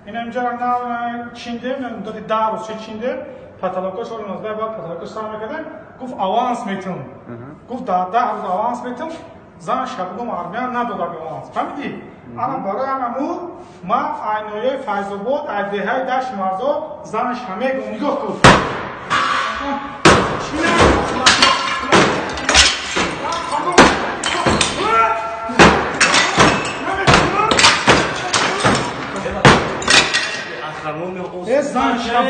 Ин инҷа на чиндем, доди 10 рӯз чиндем, потолокош оли 19 баъд потолокош сар мекардем, гуфт аванс метум. Гуфт 10 рӯз аванс метум, зан шабгум армия надод аванс. Фаҳмидӣ? Ана барои ҳамаму ман айноёи Файзобод, ай деҳаи Дашти Марзо занаш ҳамегум нигоҳ кун. Зан шаб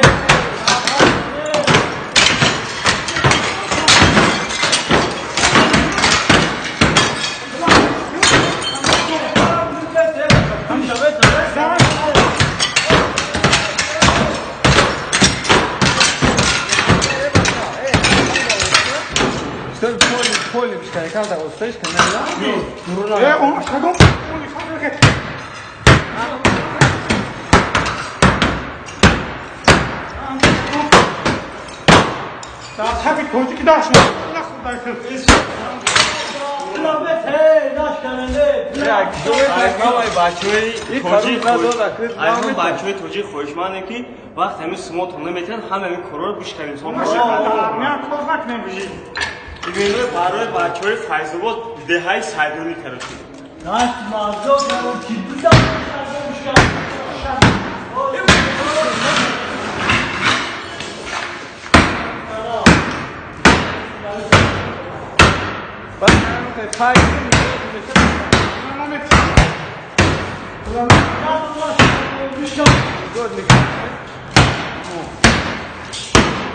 бачаҳои тоҷик хоҳишмандем ки вақт ҳамин сумотон наметиҳанд, ҳама ҳамин корҳоро бишканем. Барои бачаҳои Файзобод деҳаи Сайдонӣ короче.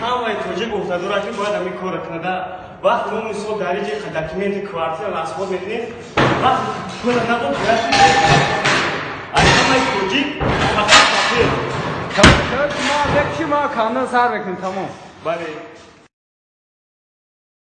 Ҳамаи тоҷик гуфтадора ки бояд ҳамин корро кунада. Вақте мо мисол дар иҷи документи квартира расход мекунем, вақте пула надод, бояд аз ҳамаи тоҷик фақат папир. Ма якчи ма кандан сар мекунем, тамом. Бале.